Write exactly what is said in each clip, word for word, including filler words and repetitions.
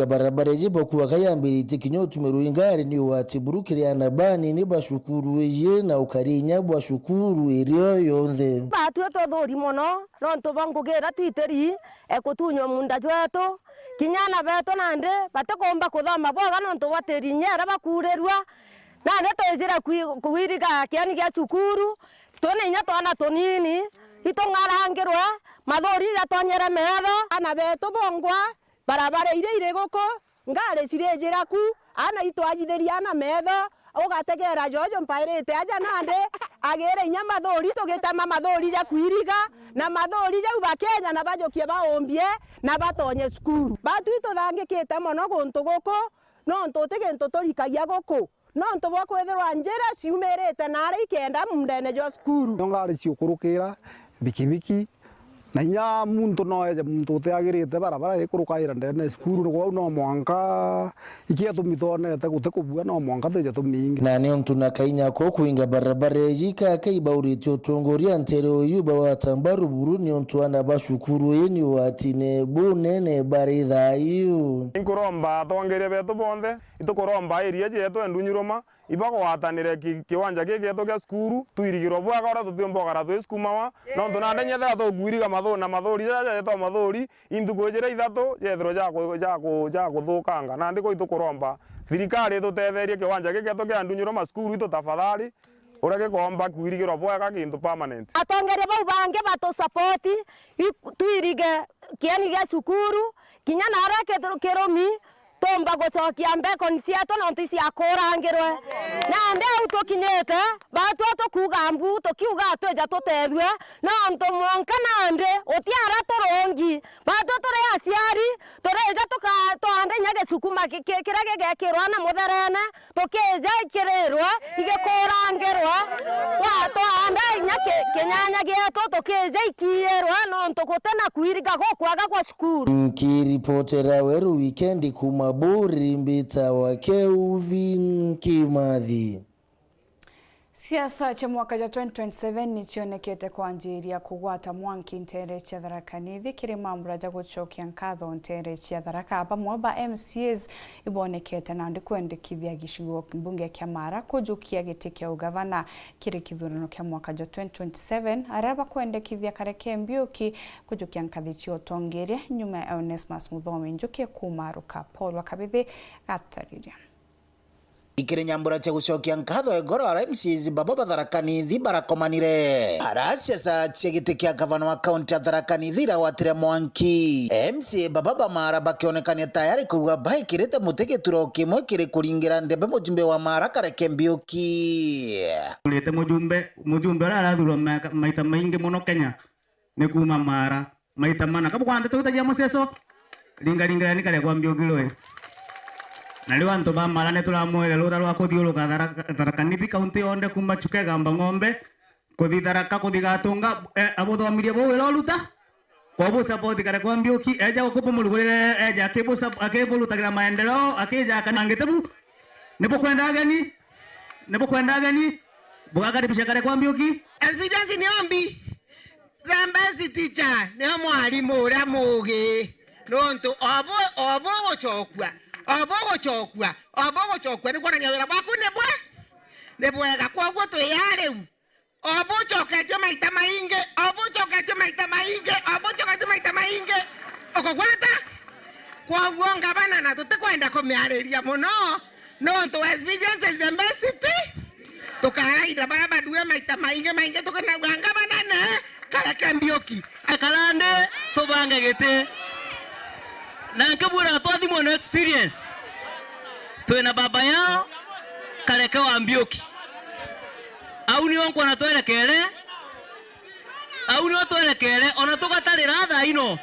Barabara iji bakuaga yambiritie kinya utumirwa ingari ni ugwati buru kiri ana banini ba cukuru iji na ukari inya bwa cukuru irio yonthe. Batwi tuthuri mono nontu bwa ngugi iria twitiri ekutunywa munda jwetu. Kinya ana betu nandi batikumba kuthoma bwega nontu bwa tiri inya iria bakuurirua. Nandi twijire kwi-, kwiriga kieni gia cukuru, twina inya twana tunini, itung'arangirwe, mathuri jatonyere metho. Ana betu bongwa, barabara iria iri guku, ngari cirijira ku, ana itwajithiria ana metho, ugategera Jojo mpairite aja nandi, agire inya mathuri, tugitema mathuri ja kwiriga, na mathuri jau bakenya na bajukie baumbie, na batonye cukuru. Batwi tuthangikite mono guntu guku, nontu uti gintu turikagia guku. Nontu bwa kwithirwa njira ciumirite naari ikenda mundene jwa cukuru. Nio ngari ciukurukira, bikibiki, na inya muntu no eje muntu utiagirite barabara ikurukaira ndene ya cukuru, nigwou no mwanka ikia tumitwonete guti kubua, no mwanka twije tuminge. Na niuntu na kainya ko kuinga barabara iji, kaka ibauritie utongoria ntere uyu bawata mbaru buru niuntu ana ba cukuru ii ni ugwatine bunene bari thaa iu. Inkuromba atongeria betu bonthe, itukuromba area yetu ya Ndunyuruma, ibagwatanire ki-, kiwanja giki gietu gia cukuru, twirigirwe bwega uria tutiumba ugara twi cukuma wa, nontu nandi nyethira tukwiriga mathuri na mathuri jaja jetwa mathuri, intuku ijira ithatu jethirwe ja ku-, ja ku-, ja kuthukanga. Nandi kwi tukuromba thirikari itutetherie kiwanja giki gietu kia Ndunyuruma cukuru itu tafadhali, uria gikomba kwirigirwa bwega kintu permanent. Atongeria bau bangi batu support, i-, twirige kieni gia cukuru, kinya naria kitu-, kirumi, tumba gucokia mbekoni cietu nontu iciakurangirwe. Nandi au tukinyite, batwi tukuuga mbu, tukiuga twija tutethue, nontu mwanka nandi uti ara turungi. Batwi turi aciari, turija tuka-, twanda inya gicukuma ki-, ki-, kiria gigekirwa na mutherene, tukija ikirirwe, igikurangirwe, twa-, twanda inya ki-, kinyanya gietu, tukija ikiirwe, nontu guti na kwiriga gukwega gwa cukuru. Nkiripotera Weru Wikendi kuuma Buri, mbitawa Kelvin Kimathi. Siasa cia mwaka jwa twenty twenty-seven ni cionekete kwanjiria kugwata mwanki nteere cia Tharaka Nithi kiri mambura ja gucokia nkatho nteere cia Tharaka. Bamwe ba M C As ibonekete nandi kwendekithia gicigo mbunge kia Maara kujukia giti kia ugavana kiri kithurano kia mwaka jwa twenty twenty-seven, aria bakwendekithia Kareke Mbiuki kujukia nkathi cia utongeria nyuma ya Onesmus Muthomi Njuki kumaruka. Paul wa Kabithi gatariria. Ikiri nyambura cia gucokia nkatho igoro ara M C As baba ba Tharaka Nithi barakomanire. Ara siasa cia giti kia gavana wa kaunti ya Tharaka Nithi iragwatire mwanki. M C A baba ba Maara bakionekania tayari kugua baikirite muti gituro kimwe kiri kuringira ndebe mujumbe wa Maara Kareke Mbiuki. Urite mujumbe, mujumbe uria arathurwa maika-, maita maingi muno Kenya ni kuuma Maara. Maita mana. Kabu kwante tutagia muceco. Ringa ringa ni kare kwa Mbiuki rwe. Na riu antu ba Maara ni turamwire rutha rwa kuthiuruka Tharaka, Tharaka Nithi kaunti yonthe kuuma Chuka Igamba Ng'ombe, kuthi Tharaka, kuthi Gatunga, eh, abuthomirie buu wira uruta. Kwa bu support Kareke wa Mbiuki, eja gukubu murugurire, eja akibu sup-, akiburutagira maendeleo, akija akanangite bu. Ni bukwenda ageni? Ni bukwenda ageni? Bugakaribisha Kareke wa Mbiuki. Experience ni ombi. The best teacher nio mwarimu uria muugi. Nontu obu, obu gucokua, obu gucokua, obu gucokua ni kwonania wira bwaku ni bwe, ni bwega. Kwoguo twi ya riu, obu ucoketue maita maingi, obu ucoketue maita maingi, obu ucoketue maita maingi, ukugwata. Kwoguo ngavana na tutikwenda kumiariria muno, nontu experience is the best. Tukaraira baria badue maita maingi maingi tukinauga ngavana ne Kareke Mbiuki. Ekara nthi tubange giti. Na nkibwira twathimwe na experience. Twina baba yao, Kareke wa Mbiuki. Au nio nkwona twerekere. Au nio twerekere, ona tugatarira thaa ino.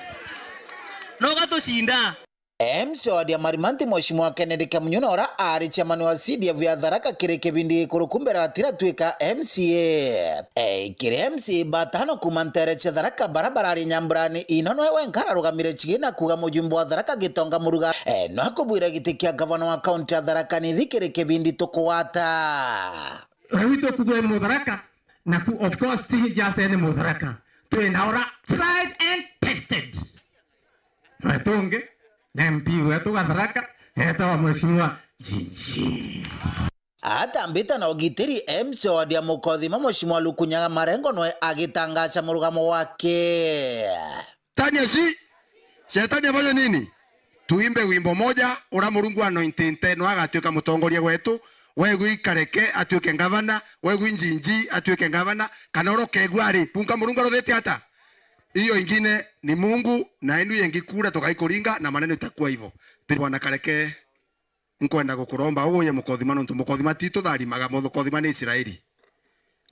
No gatucinda. M C A wa Diamarimanti, Mheshimiwa Kennedy Kamunyuna, ura ari chairman wa C D F ya Tharaka kiri kibindi gikuru kumbera atiratwika M C A. E, kiri M C A batano kuuma ntere cia Tharaka bara barari nyamburani ino, nwe wenka ararugamire chigi na kuuga mujumbe wa Tharaka Gitonga Muruga, e, no akubwire giti kia gavana wa kaunti ya Tharaka Nithi kiri kibindi tukugwata. Riu tukugwe Mutharaka, na ku, of course, ti just any Mutharaka. Twina ura tried and tested. Wetungi, na M P wetu Gatharaka, etawa Mheshimiwa Jinji. Atambite na ugitiri, M C wa wadi ya Mukothima, Mheshimiwa Lukunyaga Marengo, nwe agitangaca murugamo wake. Tania si, Shetani afanye nini? Tuimbe wimbo moja, ura Murungu anointite no agatuika mutongoria wetu. Wegwi Kareke atuike ngavana, wegwi Njinji atuike ngavana, kana ura ukegua ari, bunka Murungu aruthite ata? Iyo ingine ni Mungu, na inu yengi kura tukaikuringa na maneno itakuwa hivyo. Tiri bwana Kareke. Nkwenda gukuromba uguye Mukothima, nontu Mukothima ti tutharimaga, Mukothima ni Israeli.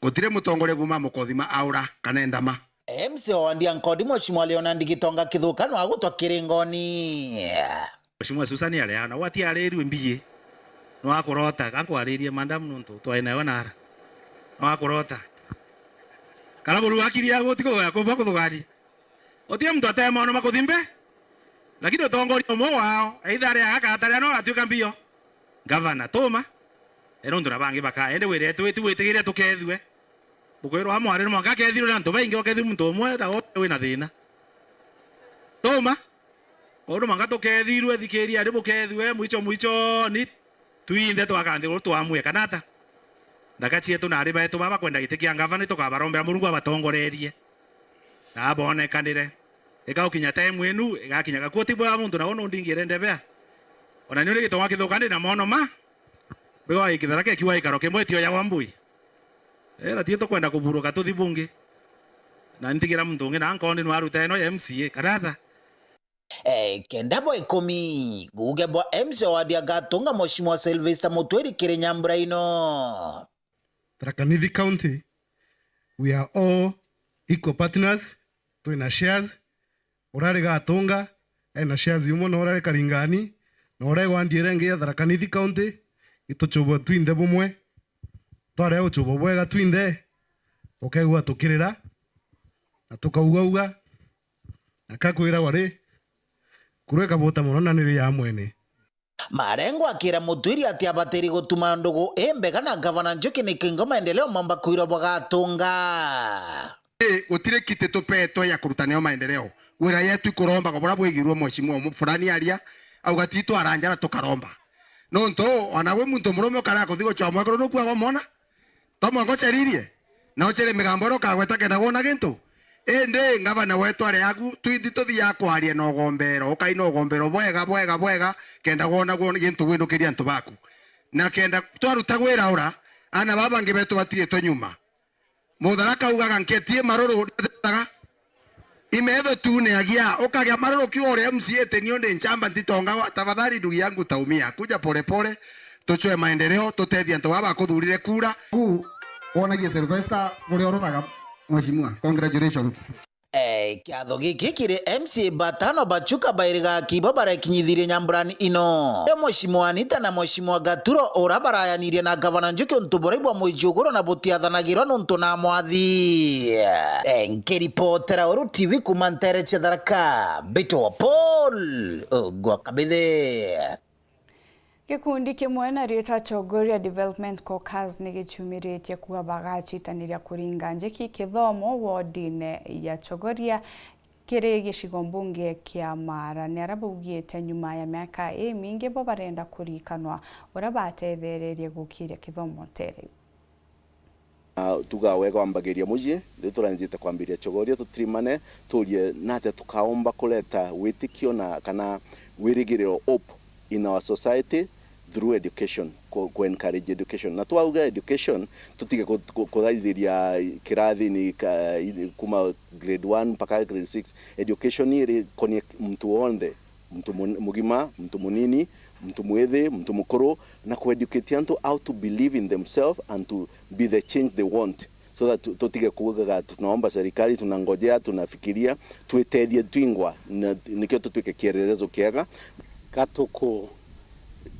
Gutiri mutongoria kuuma Mukothima aura kana endama. M C wa wadi ya Nkodi, Mheshimiwa Leonard Gitonga Kithuka, no agutwa kiringoni. Mheshimiwa Susan areana, watiarirue mbiye. No akurota, gankwaririe, madam, nontu twainawe nara. No akurota. Kana buru akiri aguti kugoya kumba kuthugania. Gutiri muntu atemono makuthimbe. Lakini utongoria umwe wao, either aria agakataria no agatuika mbio. Gavana, tuma. E nontu na bangi baka, ende wire tu, tu witigire tukethue. Bukwirwa amwari no mwanka akethirwe na antu baingi, ukethirwe muntu umwe na wote wina thina. Tuma. Kono mwanka tukethirwe, thikiria, ari bukethue, mwicho, mwicho, ni twinthe twakanthi guru twamue, kana ata? Nthaka cietu na ari betu baba kwenda giti kia ngavana, tukabarombera Murungu abatongorerie. Na abonekanire. Ika gukinya time inu, igakinya gakua ti bwega muntu na wono ndingire ndebea. Ona ni uri Gitonga Kithuka ndi na mono ma. Bigwa ikithara ke kiwa ikaro kimwe tio ya wambui. Era tio tukwenda kuburuka tuthi bungi. Na ntigira muntu ungi na nkondi no aruta eno ya M C A. Karatha. Eh, kenda bwa ikumi, nguge bwa M C wa wadi ya Gatunga, Mheshimiwa Sylvester Mutwiri kiri nyambura ino. Tharaka Nithi County, we are all equal partners, twina shares. Urari Gatunga, ena shares umwe, na urari Karingani, na uregwa ndiere ingi ya Tharaka Nithi County, ituchubwa twinthe bumwe. Twaria uchubwa bwega twinthe, ukeigua tukirira, na tukaugauga, na kakwiragwa ri, kuru ikabuta mono na niri ya mwene. Marengo akira Mutwiri ati abatiri gutuma ndugu imbega na Gavana Njuki, niki ngo maendeleo mamba kwirwa bwa Gatunga. Ii, gutiri kiti tupetwe ya kuruta nio maendeleo. Wira yetu ikuromba kwa buria bwigirwe mheshimiwa mu-, fulani aria, auga ti twaranjara tukaromba. Nontu ona gwi muntu murume ukara kuthi gucwa mwekuru nuku agomona. To mwanka uceririe, na ucere migambo iria ukagweta kenda kwona gintu. Indi ngavana wetu ari aku, twithi tuthiaga kwaria na ugombero, ukai na ugombero bwega, bwega, bwega, kenda kwona gwo gintu gwinukiria antu baku. Na kenda twaruta gwira ura, ana baba bangi betu batigitwe nyuma. Mutharaka augaga, "Nketie maruru, ndethetaga." Imetho tuneagia, ukagia maruru kiuga uri M C A, ati nio ndi nchamba ntitonga wa, tafadhali ndugu yangu taumia. Kuja pole pole, tuchwe maendeleo, tutethie antu baba bakuthurire kura. Kuu wonagia Sylvester uria uruthaga, mheshimiwa. Congratulations. Eh, kiatho giki kiri M C A batano bachuka bairiga kibo barekinyithirie nyamburani ino. Mheshimiwa Anita na Mheshimiwa Gaturo ura barayanirie na Gavana Njuki untu buria bwa mwijuguro na butiathanagirwa nuntu na mwathi. Eh, nkiripotera Uru T V kuma ntere cia Tharaka, mbitwa Paul Ogwa Kabithe. Gikundi kimwe na riitwa Chogoria Development Caucus ni gichumiritie kuuga bagachitaniria kuringa njiki kithomo wodine ya Chogoria kiri gicigo mbunge kia Maara. Ni aria baugite nyuma ya miaka imingi bo barenda kurikanwa uria batethererie gukiria kithomo tere. Na tugaa wega wambagiria mucii, riu turanjite kwambiria Chogoria, tutirimane, turie natia tukaomba kureta witikio na kana wirigiriro, hope, in our society through education, ku, ku encourage education. Na twauga education, tutige ku, ku, kuthaithiria kirathini ka, kuma grade one mpaka grade six. Education iri konie muntu wonthe, muntu mun-, mugima, muntu munini, muntu mwithi, muntu mukuru, na ku educate antu how to believe in themselves and to be the change they want, so that tu-, tutige kuugaga tunaomba serikali, tunangojea, tunafikiria, twitethie twingwa, na nikio tutwike kielelezo kiega. Gatuku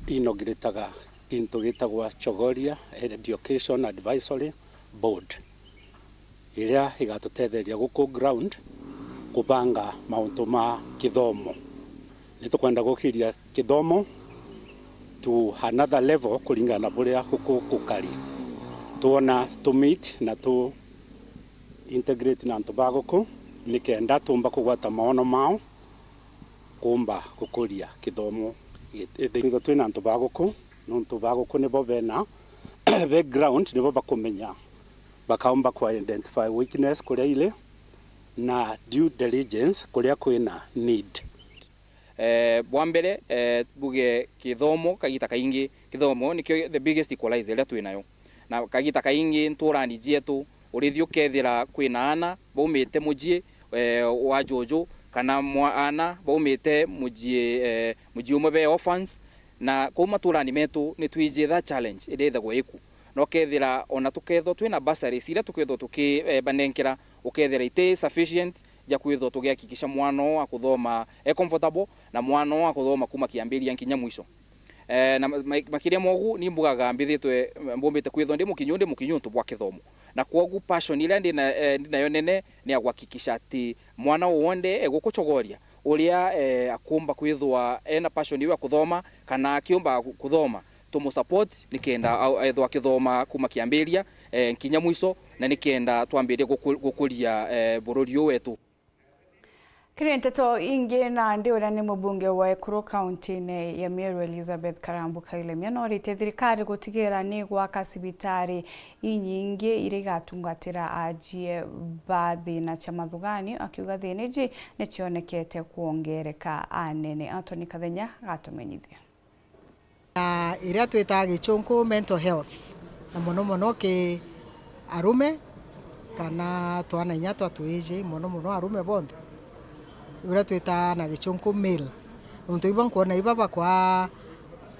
inauguritaga gintu gitagwa Chogoria Education Advisory Board, iria igatutetheria guku ground kubanga mauntu ma kithomo. Ni tukwenda gukiria kithomo to another level kuringana na buria guku gukari. Twona tu meet na tu integrate na antu ba guku, nikenda tumba kugwata maono mao, kuumba gukuria kithomo. Kwithirwa twina antu ba guku, nontu ba guku nibo bena background, nibo bakumenya, bakaumba ku identify weakness kuria iri na due diligence kuria kwina need. Eh, bwa mbere, eh, mbuge kithomo, kagita kaingi kithomo nikio the biggest equalizer iria twinayo. Na kagita kaingi nturani cietu, urithi ukethira kwina aana baumite mucii, eh, wa juju, kana mwa-, aana baumite mucii, eh, mucii umwe be orphans, na kuu maturani metu ni twiji that challenge iria ithagwa iku. Na ukethira ona tukethwa twina bursaries iria tukethwa tuki, eh, banenkera, ukethira iti sufficient ja kwithwa tugihakikisha mwana uu akuthoma e comfortable, na mwana uu akuthoma kuma kiambiria nkinya mwisho. Eh, na ma-, ma-, makiria mogu, ni mbugaga mbithitwe, mbumbite kwithwa ndi mukinyu, ndi mukinyu untu bwa kithomo. Na kwogu passion iria ndina, eh, ndinayo nene ni ya kuhakikisha ati mwana wonthe egukucogoria uria, eh, akumba kwithwa ena passion iu ya kuthoma, kana akiumba ku-, kuthoma, tumusupport nikenda au-, ethwa akithoma kuma kiambiria, eh, nkinya mwiso, na nikenda twambirie guku-, gukuria, eh, bururi uu wetu. Kiri nteto ingi, nandi uria ni mubunge wa ekuru kaunti-ini ya Meru, Elizabeth Karambu Kailemia, noritie thirikari gutigira ni gwaka cibitari inyingi iria igatungatira ajie ba thina cia mathuganio, akiuga thina iji ni cionekete kwongereka anene. Anthony Kathenya gatumenyithia. Na iria twitaga gichunku mental health, na mono mono ki arume kana twana inya twa twiji, mono mono arume bonthe, iria twitaga na gichunku male, nontu ibo nkwona iba bakwa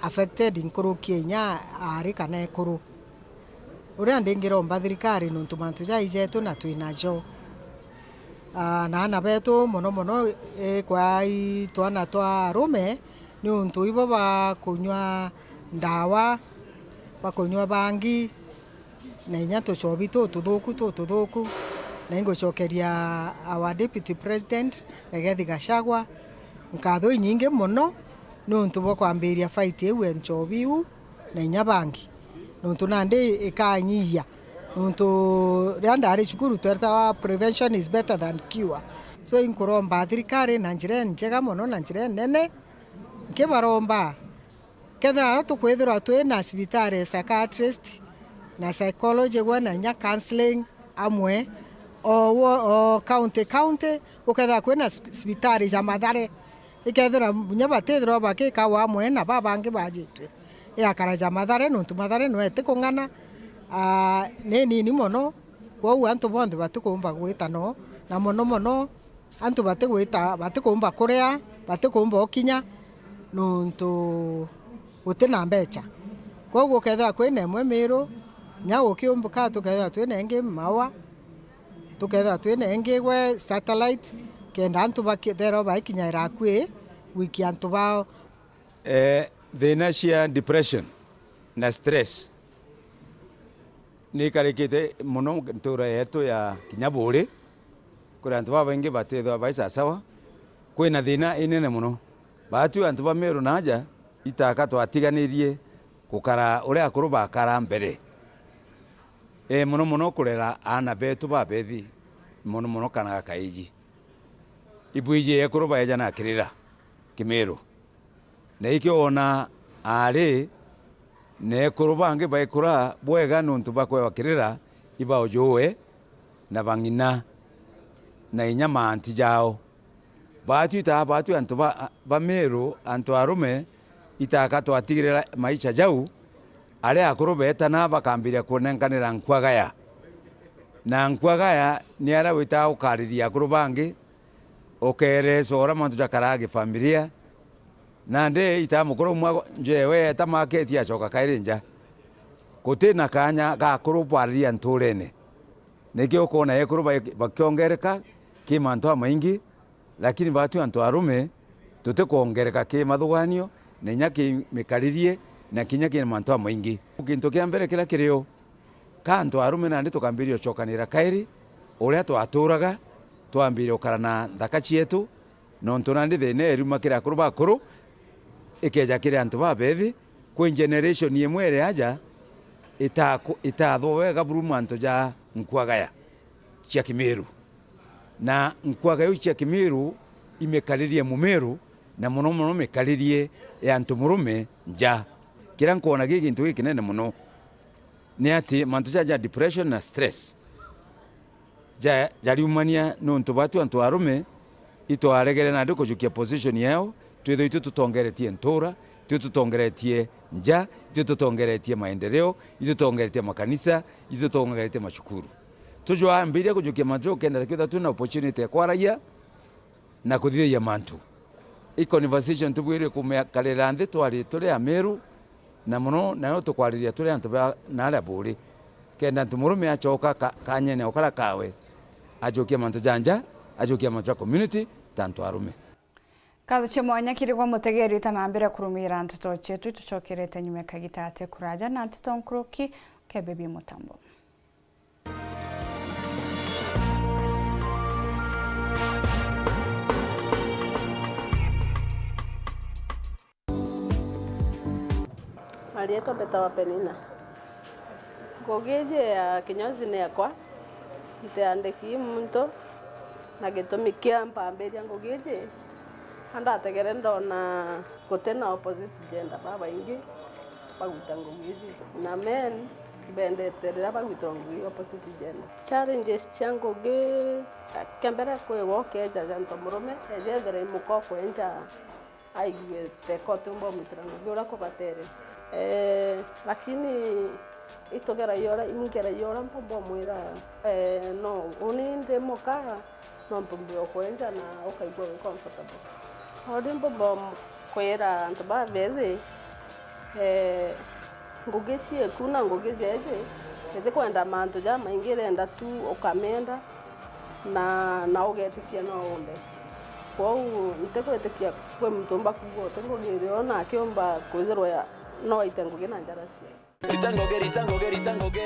affected nkuruki inya aari kana ekuru. Uria ndingiromba thirikari, nontu mantu jai jetu na twinajo, aa, na aana betu mono mono, i kwa i twana twa arume, niuntu ibo bakunywa ndawa, bakunywa bangi, na inya tuchobi tututhuku tututhuku. Na ingucokeria our deputy president, Rigathi Gachagua, nkatho inyingi mono niuntu bwa kwambiria fight iu ya nchobi iu na inya bangi, nontu nandi ikanyihia, nontu riria ndari cukuru tweretawa prevention is better than cure. So inkuromba thirikari na njira injega mono na njira inene, nkibaromba, kethira tukwithirwa twina cibitari ya psychiatrist na psychology gwe na inya counselling amwe o, o, o county county, ukethira kwina cib-, cibitari ja Mathare, ikethira munya batithirwa bakikawa amwe na babangi bajitwe, igakara ja Mathare, nontu Mathare nwe itikung'ana, aa, ni nini mono, kwou antu bonthe batikumba gwita no, na mono mono antu batigwita, batikumba kuria, batikumba ukinya, nontu gutina mbecha. Kwou gukethira kwina imwe Miru, nya gukiumbuka tukethira twina ingi Maua, tukethirwa twina ingi gwe satellite, kenda antu baki-, beerwa baikinyaira akui gwikia antu bao. Eh, thina cia depression na stress ni ikarikite mono ntura yetu ya kinya Buuri. Kuri antu babaingi batithwa bai sasawa, kwina thina inene mono. Baatu antu ba Miru na aja itaka twatiganirie gukara uria akuru bakara mbere. E, mono mono kurera aana betu babethi, mono mono kana ga kaiji. Ibwiji ekuru baeja na kirira Kimiru. Na ikio wona aari na ekuru bangi baikura bwega nontu bakwewa kirira, ibaujue na bang'ina na inya maanti jao. Baatwi taa baatwi antu ba, ba Miru, antu arume, itaka twatigirira maisha jau, aria akuru beetana bakambiria kunenkanira nkuagaya. Na nkuagaya ni aria witaga ukariria akuru bangi, ukeereca uria mantu jakaraa gifamilia. Nandi itaa mukuru umwe njewe eeta maketi acoka kairi nja. Guti na kaanya ga akuru kwariria nturene. Nikio ukoona ekuru ba-, bakiongereka ki mantu jamaingi, lakini baatwi antu arume tutikwongereka ki mathuganio, na inya ki mikaririe, na kinya ki mantu jamaingi. Gintu kia mbere kiria kirio, ka antu arume nandi tukambiria ucokanira kairi uria twaturaga, twambiria ukara na nthaka cietu, nontu nandi thina iriuma kiri akuru bakuru, ikeja kiri antu babethi, kwi generation imwe iri aja itaku-, itathwa wega buru mantu ja nkuagaya cia Kimiru. Na nkuagaya iu cia Kimiru imikaririe Mumiru, Na mono mono mikaririe ya antu murume nja. Kiria nkwona gi gintu gikinene mono ni ati mantu ja, ja depression na stress ja, jariumania nontu batu antu arume itwaregere nandi kujukia position yao, twithwe itu tutongeretie ntura, itu tutongeretie nja, itu tutongeretie maendeleo, itu tutongeretie makanisa, itu tutongeretie macukuru. Tujwambiria kujukia mantu jau kenda twithwa twina opportunity ya kwaragia na kuthithagia mantu. I conversation tubwirire kumikarira nthi twari turi Ameru, na mono nayo tukwariria turi antu ba naaria buri, kenda antu murume acoka ka-, kanyene o karia kawe, ajukia mantu ja nja, ajukia mantu ja community ta antu arume. Nkatho cia mwanya kiri gwa mutegeri ta na mbere kurumira nteto cietu, itucokerete nyuma ya kagita gati kuraja na nteto nkuruki, kebebie mutambo. Marietwa mbetawa Penina. Ngugi iji ya kinyozi ni yakwa, ntiandiki muntu, na gitumi kia mpambiria ngugi iji, andategere ndona guti na opposite gender babaingi bagwita ngugi iji, na men bendete riria bagwitirwa ngugi opposite gender. Challenges cia ngugi, kia mbere kwiwa ukeeja ja nto murume, eja ethira i muka ukwenja, aigue teka utiumba umwitira ngugi uria kubatere. Eh, lakini itugeragia uria, ingeragia uria mpumba umwira, eh, no, uni ndi muka, no mpumbe ukwenja na ukaigua wi comfortable. Uri mpumba um-, kwira antu baa bethi, eh, ngugi cieku na ngugi jeeji, itikwenda mantu jamaingi, irenda tu ukamenda na, na ugetikia no umbe. Kwou ntikwitikia kwi muntu umba kuuga uti ngugi irio na akiumba kwithirwa ya, no aite ngugi na njara ciawe. Rita ngugi, rita ngugi, rita ngugi.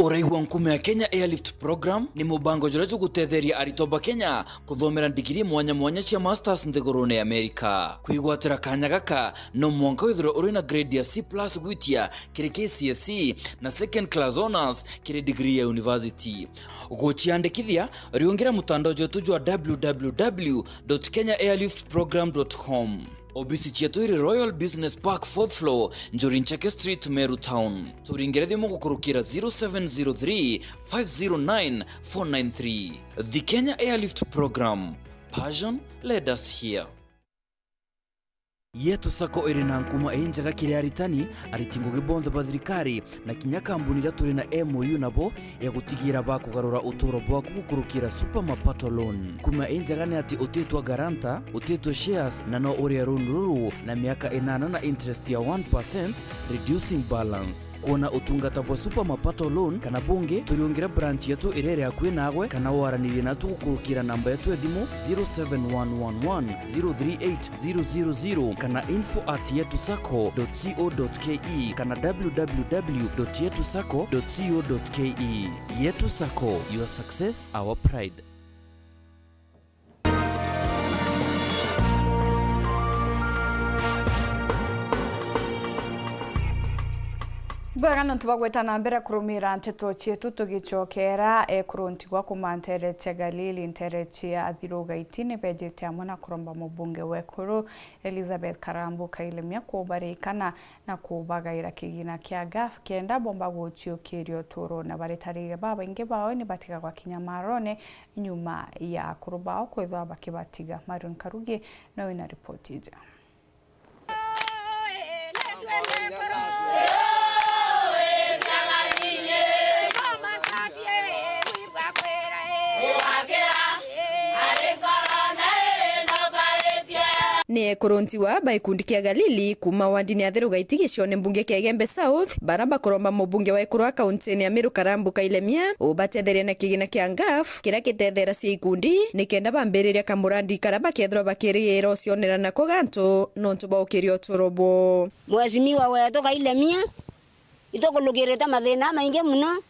Uraigua Nkuma ya Kenya Airlift Program ni mubango juria jugutetheria aritwa ba Kenya kuthomera ndigiri mwanya mwanya cia masters nthigurune ya Amerika. Kwigwatira kanya gaka, no mwanka withirwe uri na grade ya C plus gwitia kiri K C S E na second class honours kiri degree ya university. Guciandikithia, riungira mutandao jwetu jwa w w w dot kenya airlift program dot com. Obisi cietu iri Royal Business Park, fourth floor, Njuri Ncheke Street, Meru Town. Turingire thimu gukurukira zero seven zero three, five zero nine, four nine three. The Kenya Airlift Program. Passion led us here. Yetu Sacco iri na nkuma injega kiri aritani, ariti ngugi bonthe ba thirikari, na kinya kambuni iria turi na M O U nabo ya gutigira bakugarura uturo bwaku gukurukira Super Mapato Loan. Nkuma injega ni ati utitwa guarantor, utitwa shares, na no urie loan ruru na miaka inana na interest ya one percent, reducing balance. Kwona utungata bwa Super Mapato Loan kana bungi, turiungire branch yetu iria iri akui naagwe, kana waranirie natu gukurukira namba yetu ya thimu zero seven one one one zero three eight zero zero zero kana info at yetu sacco dot co dot ke kana w w w dot yetu sacco dot co dot ke. Yetu Sacco, your success, our pride. Bwega nontu bwa gwita na mbere kurumira nteto cietu, tugicokera ekuru ntigwa kuma ntere cia Galili, ntere cia Athiru Gaiti, ni bejite amwe na kuromba mubunge wekuru Elizabeth Karambu Kailemia kubarikana na kubagaira kigina kia gaf kenda bomba guciukiria uturo, na baritarire babaingi bao ni batigagwa kinya marone nyuma ya akuru bao kwithwa bakibatiga. Marion Karugi no wina ripoti iji. Ni ekuru ntigwa ba gikundi kia Galili kuma wandini ya Athiru Gaiti gicione mbunge kia Igembe South, bara bakuromba mubunge wa ekuru a kauntini ya Meru Karambu Kailemia ubatetherie na kigina kia ngaf kiria kitethera cia ikundi, nikenda bambiriria kamurandi karia bakethirwa bakiriira ucionera nako gantu nontu bwa ukiria uturo bwoo. Mheshimiwa wetu Kailemia, itukulukirite mathina maingi mono,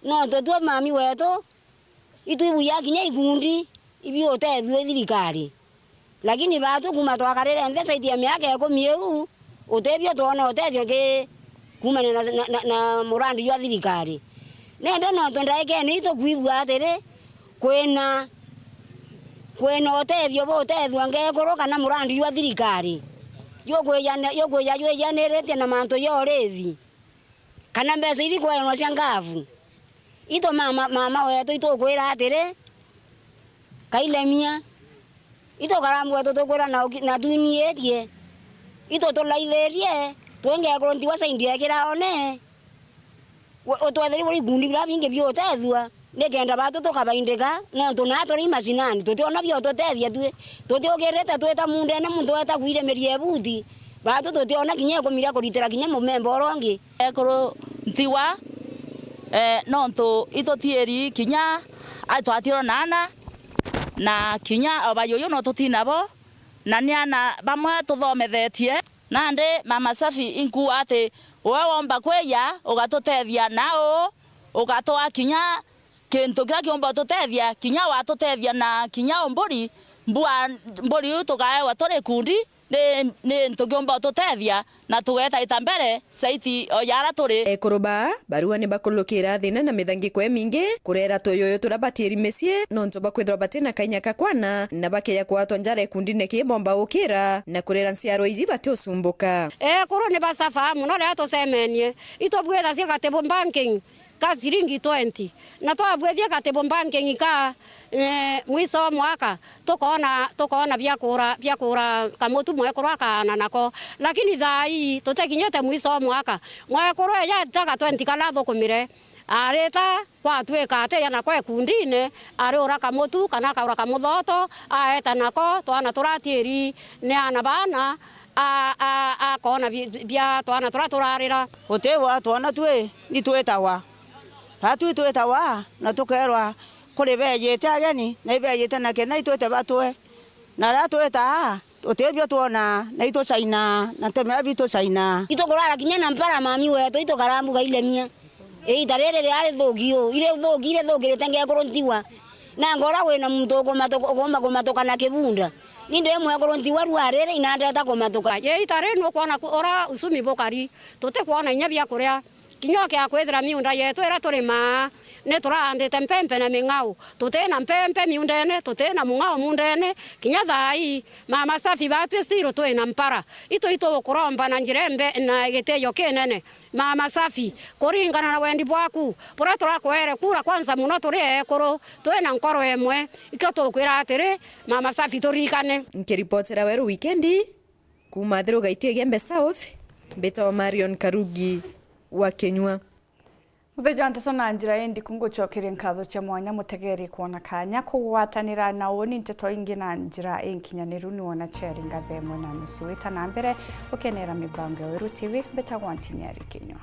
no tutue mami wetu, itwibuya kinya ikundi ibiutethua i thirikari. Lakini baatu kuma twakarire nthi zaidi ya miaka ikumi iu, utibio twona utethio ki kumania na, na, na, na murandi jwa thirikari. Nende nontu ndaikene itukwibua atiri, kwina Kwina utethio butethua ngekuru kana murandi jwa thirikari jukwija, jukwija jwijaniritie na mantu ja urithi, kana mbeca iri kwenwa cia ngavu. Itu mama, mama wetu itukwira atiri, kailemia. Itu karambu wetu tukwira na uki-, na twiniitie. Itu tulaithirie, twi ngekuru ntigwa saindi ekiraone. We-, utwetheri buri ikundi biria bingi biutethua, nikenda batu tukabaindika, nontu naa turi imacinani, tutiona bia ututethia tui. Tutiukirite twita mundene muntu weta kwirimiria ibuti, batu tutiona kinya ikumi ria kuritira kinya mumemba uria ungi. Ekuru ntigwa, eh, nontu itutiiri kinya atwatirwa na ana, na kinya o bayuyu no tuti nabo, na ni ana bamwe tuthomethetie. Nandi Mama Safi inkuuga ati, we womba kwija, ugatutethia na uu, ugatwaa kinya kintu kiria kiumba ututethia, kinya watutethia na kinya umburi, mbua, mburi iu tukaewa turi ikundi, ni, ni ntu kiumba ututethia, na tugetaita mbere saiti o jaria turi. Ekuru baa, barua ni bakulukira thina na mithangiko imingi, kurera tuyuyu turia batiiri micii, nontu bakwithirwa batina kainya ka kwana, na bakeja kwatwa njara ikundine kii bomba ukira, na kurera nsiarwa iji batiusumbuka. Ekuru ni basafaa mono riria tucemenie, itubwithacia gatibu banking ka ciringi twenty, na twabwithia gatibu banking ka, eh, mwiso wa mwaka, tukoona, tukoona bia kuura, bia kuura kamutu mwekuru akaana nako. Lakini thaa ii, tutikinyite mwiso wa mwaka. Mwekuru eja etaga twenty kana athukumire, arita gwatwika atija nako ikundine, ariura kamutu kana akaura kamuthoto, aeta nako, twana turatiiri ni ana baana, a, a, akoona bi-, bia twana turia turarira. Guti wa twana twi, ni twitawa. Baatwi twitawa, na tukeerwa kuri beejite ageni, na ibeejite na kina itwite batwe. Na riria twitaa, guti bio twonaa, na itucainaa, na ntemea bitucainaa. Itukurara kinya na mpara mami wetu, itukarambuga ilemia. Iita riri riari thuki uu, iri thuki, iri thukirite ngekuru ntigwa. Nanga uria wina muntu ukumatuka, ukumba kumatuka na kibunda. Ni ndi mwekuru ntigwa rua riri, inandeta kumatuka. Iita riri nukwona ku-, uria uchumi bukari, tutikwona inya bia kuria. Kinya ukia kwithira miunda yetu iria turimaa, ni turaandite mpempe na ming'ao. Tutina mpempe miundene, tutina mung'ao mundene. Kinya thaa ii, Mama Safi baatwi still twina mpara. Itu itukuromba na njira imbe-, na gitiio kinene. Mama Safi, kuringana na wendi bwaku, buria turakwere kura kwanza mono turi ekuru, twina nkoro imwe, ikio tukwira atiri, Mama Safi turirikane. Nkiripotera Weru Wikendi, kuuma Thiru Gaiti Igembe South, mbitagwa Marion Karugi wa Kinyua. Muthenya wa nteto na njira indiku ngucokeria nkatho cia mwanya mutegeri kwona kanya kugwatanira na uuni nteto ingi na njira inkinyaniru ni wona ciari ngatha imwe na nusu. Wita na mbere gukenera mibango ya Weru T V, mbitagwa Ntinyari Kinyua.